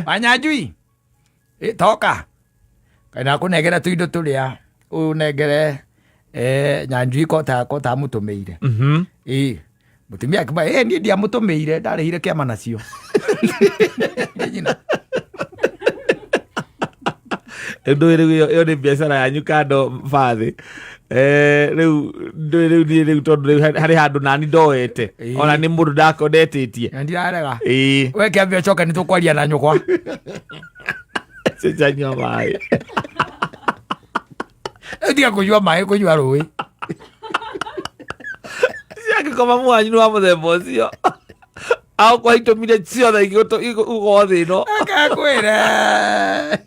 Wanyanjui, toka kana kũnengera tũindo tũrĩa ũnengere Nyanjui kota kota amũtũmĩire. Ĩ mũtumia akĩmwĩra, niĩ ndiamũtũmĩire, ndarĩhire kĩama nacio. Nĩ nyina. Ndũĩ rĩu ĩyo nĩ biacara yanyu kando bathĩ. Rĩu ndũĩ rĩu niĩ rĩu tondũ rĩu harĩ handũ nani ndoete. Ona nĩ mũndũ ndakondetĩtie. Na ndirarega. Ĩĩ. We kĩambe ũcoke nĩ tũkwaria na nyũkwa. Cicanyua maĩ. Rĩu tiga kũnyua maĩ, kũnyua rũĩ. Ciangĩkoma mwanyu nĩ wa mũthemba ũcio. Agũkwa itũmire ciothe igũkorwo thĩ ĩno. Akakwĩra.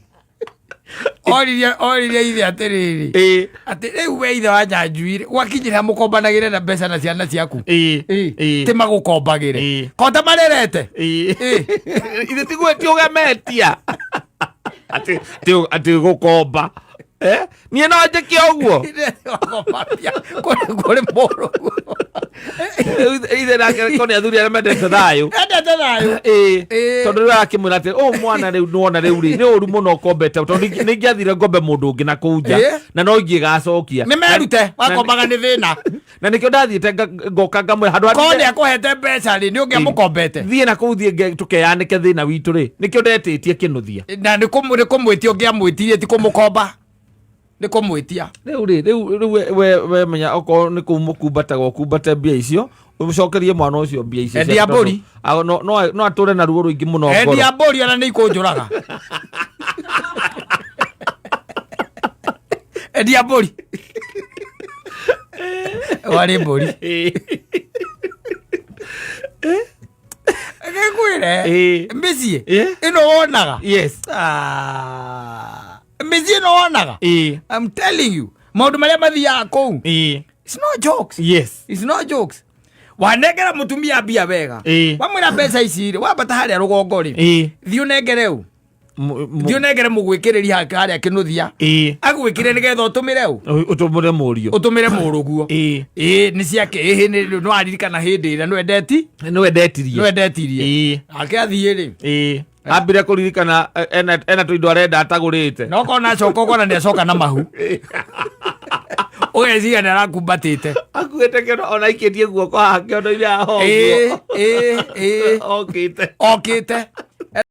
Oririe oririe ithe atĩrĩrĩ. Atĩ rĩu we ithe wa Nyanjui rĩ, gwakinyĩra mũkombanagĩre na mbeca na ciana ciaku. Ti magũkombagĩre. Kota marerete. Ithe tiguo ti ũgemetia. Atĩ atĩ gũkomba. Niĩ no njĩke ũguo. Kũrĩ mũrũ. Ithe nake ko nĩ athuri arĩa mendete thayũ. Endete thayũ. Tondũ rĩu arakĩmwĩra atĩ ũyũ mwana rĩu nĩwona rĩu rĩ nĩ ũru mũno ũkombete tondũ nĩ ingĩathire ngombe mũndũ ũngĩ na kũu nja na no ingĩgacokia. Nĩ merute wakombaga nĩ thĩna. Na nĩkĩo ndathiĩte ngoka ngamwĩra handũ Korwo nĩ akũhete mbeca rĩ, nĩ ũngĩamũkombete. Thiĩ na kũu thiĩ tũkeyanĩke thĩna witũ rĩ, nĩkĩo ndetĩtie kĩnũthia. Na nĩ kũmwĩtia ũngĩamwĩtirie, ti kũmũkomba. Nĩ kũmwĩtia. Rĩu rĩ, rĩu rĩu we we menya okorwo nĩ kũu mũkumbataga ũkumbate mbia icio, ũcokerie mwana ũcio mbia icio. Endia mbũri. No no no atũre na ruo rũingĩ mũno ngoro. Endia mbũri ona nĩ ikũnjũraga. Endia mbũri. Warĩ mbũri. Ngĩkwĩre. Mĩciĩ ĩno wonaga. Yes. Mĩciĩ ĩno wonaga. I'm telling you. Maũndũ marĩa mathiaga kũu. It's not jokes. Yes. It's not jokes. Wanengera mũtumia mbia wega. Wamwĩra mbeca ici rĩ, wambata harĩa rũgongo rĩ. Thiĩ ũnengere ũ. Thiĩ ũnengere mũgwĩkĩrĩri harĩa kĩnũthia. Agwĩkĩre nĩgetha ũtũmĩre ũ. Ũtũmĩre mũriũ. Ũtũmĩre mũrũguo. Ĩĩ nĩ ciake. Ĩhĩ nĩ waririkana hĩndĩ ĩrĩa nĩwendeti. Nĩwendetirie. Nĩwendetirie. Ake athiĩ rĩ. Ambire kũririkana ena tũindo arenda atagũrĩte. No kona acoka ũkona nĩ acoka na mahu. Ũgeciria nĩ arakumbatĩte. Akuĩte kĩondo ona aikĩtie guoko haha kĩondo-inĩ haha ũguo. Okĩte. Okĩte.